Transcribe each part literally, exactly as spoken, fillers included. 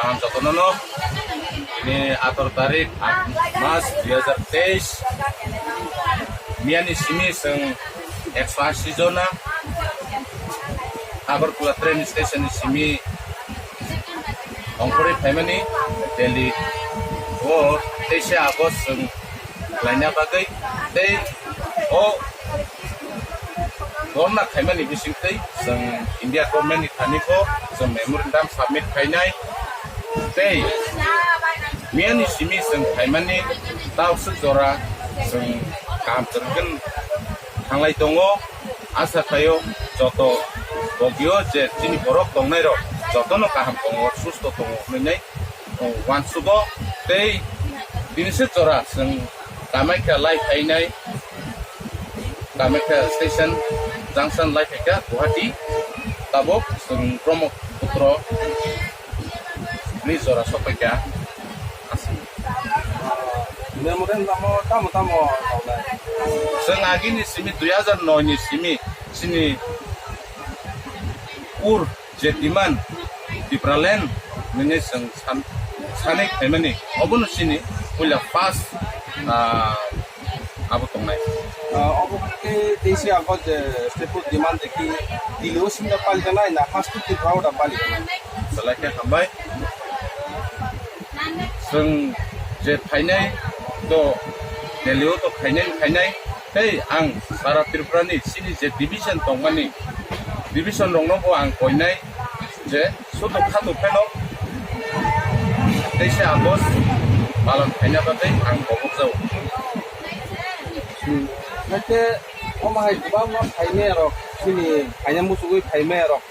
Ang jotono no, ini atharo tarik, aat mas, dui hazar teis, miyani simi chwng ekso ashi jona Agartala train station ni simi ongkhorwi phaimani Delhi o teise August chwng khlaina bagwi tei o dhorna khaimani bisingtwi chwng India government ni thani bo chwng memorandum submit khainai tei miyani simi chwng khaimani tausuk jora chwng kaham kwrwngkhe thanglai tongo. Asa khaio joto bogio je chini borok tongnairok jotono kaham tongo, susto tongo hwnwi uansugo tei tini se jora chwng Kamakhya lai phainai, Kamakhya station junction lai phaikha Guwahati, tabuk chwng Brahmaputra bridge jora sokphaikha. Memorandum o tamo tamo tongnai? Chwng agini simi dui hazar noi ni simi chini ur je demand Tipraland nini chwng san-, sanwi khaimani, obono chini puila first, ah, abo tongnai. Ah, obo khe teisi abo je step demand de ki Delhi o simi da palikanai na first Tripura o da palikanai? Belai khe hambai. Chwng je phainai to Delhi o to phainai phainai tei ang sara Tripura ni chini je division tongmani division rokno bo ang koinai je sudu khatu pheno teise August palan khaina bagwi ang kobok jago. Naithe omo hai kwbangma phaimaya rok chini phaina muchugwi phaimaya rok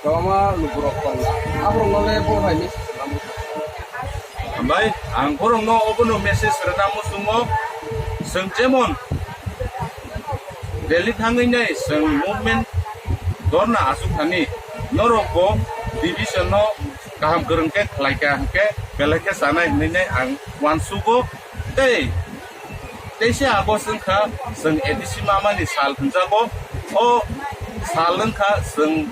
kwbangma lukurok tongo. Aborokno le bo hai message rwna muchungo. Hambai, ang borokno obono message rwna muchungo, chwng jemon Delhi thangwi nai chwng movement dorna achuk thani norok bo division no kaham kwrwng khe khlai kha hwnkhe belai khe chanai hwnwi nai ang uansugo tei teise August wngkha chwng A D C mamani sal hwnjago. O sal wngkha chwng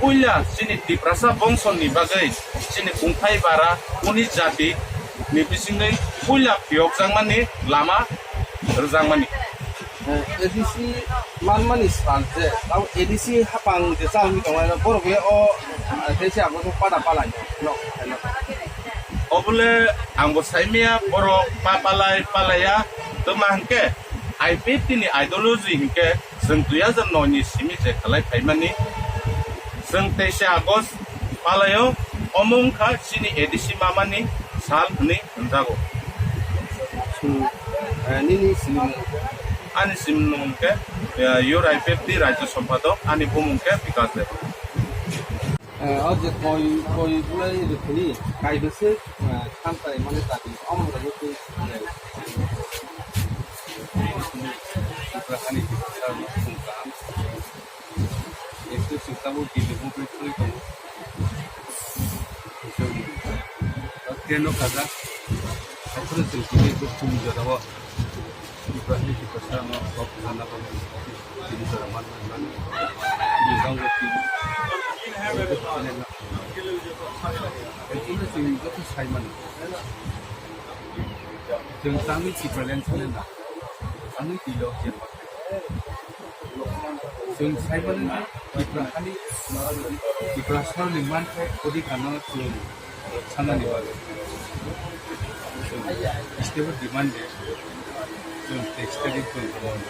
puila chini Tiprasa bongsoni bagwi chini kungthai bara uni jati ni bisingwi puila phiyokjakmani lama rwjakmani. A D C manmani sal je, abo A D C hapang je chal wngwi tongnai, borok le o teise August o pada palai no. Obole ang bo saimaya borok pa palai palaiya, twma hwnkhe I P F T ni ideology hwnkhe chwng dui hazar noi ni simi je khlai phaimani, chwng teise August palaio, omo wngkha chini A D C mamani sal hwnwi hwnjago. Hmm. Eh, nini sinimung? Ani sinimung hwnkhe, eh, Youth I P F T Rajya Sampadok, ani bumung hwnkhe Bikash Debbarma. Eh, o je koi, koi bulai rwphini, kaido se, eh, thantai mani dabi, omo rwgwi twi, eh, Tripura hani Tiprasa no sung kaham. Ekso chwng tabuk Delhi movement khwlai tongo. Chwng train o kajak, haikhe chwng tini chini jorao. Ibrahim Tiprasa no kok sana bagwi tini jora man man man. Tini jang tini. Ekdom chwng joto sai mano. Chwng tangwi Tipraland sanai na. Tangwi tilo jemba. Chwng sai mano Tiprasa ni, Tiprasa ni manthai odhikar no chwng sanani bagwi. Chwng stable demand de chwng text tagwi chwng tongmani.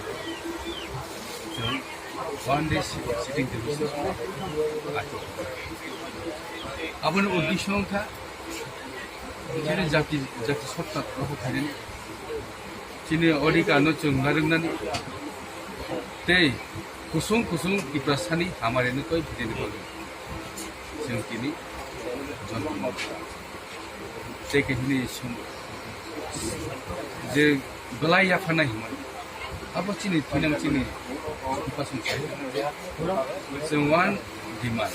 Chwng one day sitting de bisi achuk. Aboni uddesho wngkha chini jati, jati sotta rokho khainani. Chini odhikar no chwng narwknani tei kusung kusung Tiprasani hamari no koi philini bagwi chwng tini jontoni tei khe hini sum je belai yapharnai hwnmani abo chini thinang chini Tiprasani sai chwng one demand,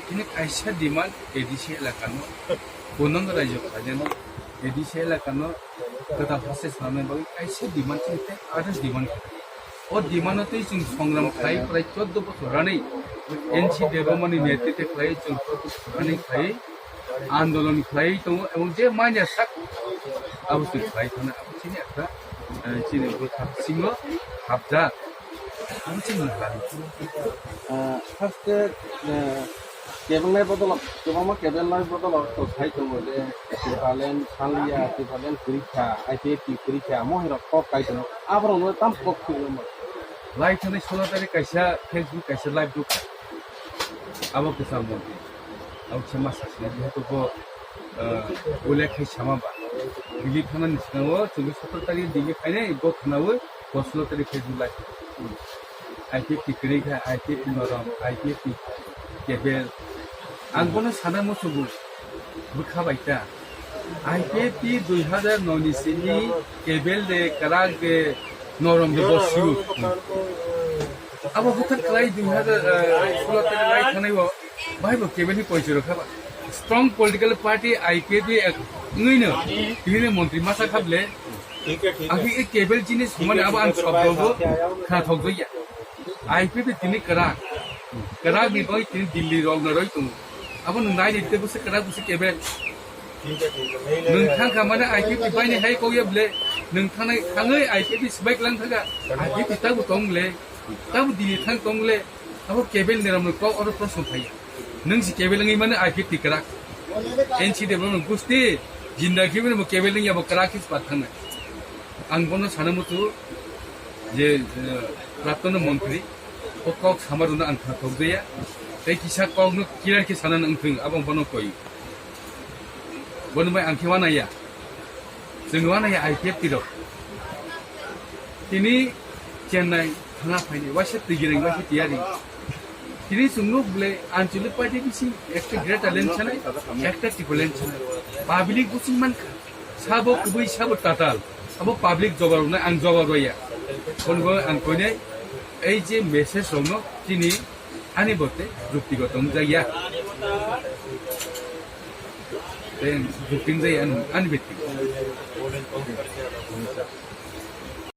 chini kaisa demand A D C elaka no, bonang rajyo khainani A D C elaka no kwtal hostel swnamnai bagwi kaisa demand chini tei others demand khlai. O demand no tei chwng songram khlai prai chordo bochor ranwi N C Debbarma ni netritwe khlai chwng chordo bochor ranwi khlai andolon khlai tongo, ebong je manya sak abo se khlai thana, abo chini ekta, eh, chini bwkha bisingo hapjak, abo chini khlai. Ah, first, eh, kebelnai bodolok, kwbangma kebelnai bodolok to sai tongo je, Tipraland sanliya, Tipraland kwrwi kha, I P F T kwrwi kha, mohirok kok kai tongo, aborokno tam kok khwlwma. Lai thani sola tarik kaisa Facebook kaisa live rwkha. Abo kwcham montri. Abo se ma sasina jehetu bo, ah, ulek khai sama ba. Delhi thana ni sinao chwngwi sotor tarik Delhi phainai bo khwnawi bo sola tarik Facebook live. I P F T kwrwi kha, I P F T norom, I P F T kebel. Ang bono sana musugo bwkha bai ta. I P F T dui hazar noi ni simi kebel de, kwrak de, norom de bo siu. Abo buthar kwlai dui hazar, eh, sulo tarik lai thanai bo, bai bo kebel ni poichoro kha ba. Strong political party I P F T ek wngwi no, tini montri masa kha ble. Ang khe kebel jinis humani abo ang sobdo bo khna thok ya. I P F T tini kwrak. Kwrak ni bai tini Delhi rok na roi tongo. Abo nwng nai ni tebo se kwrak bo se kebel. Nwng thang kha mane I P F T bai ni hai kok ya ble. Nwng thangnai, thangwi I P F T sibai klang thaga. I P F T tabo tong le. Tabo Delhi thang tong le. Abo kebel ni ram kok oro proshno phai ya. Nwng si kebel wngwi mane I P F T kwrak. N C development gusti jinda khe bo kebel wngya bo kwrak khe spat thangnai. Ang bono sana mutu je, eh, praptono montri, o kok sama rwna ang kha thok jaya. Tei kisa kokno clear khe sana wng thung, abo bono koi. Bono bai ang khe wana ya. Chwng wana ya I P F T rok. Tini Chennai thana phaini, waisa twi gwnang, waisa tiyari. Tini chwng nuk ble Anchalik party bisi ekta greater land sanai, ekta Tipraland sanai. Public bisi mankha. Sabo kubui, sabo tatal. Abo public jawab rwnai, ang jawab rwya. Kono ang koinai, ei je message rokno tini ani bote juktigoto wngjakya. Tei jukti wngjakya ani, ani byaktigoto.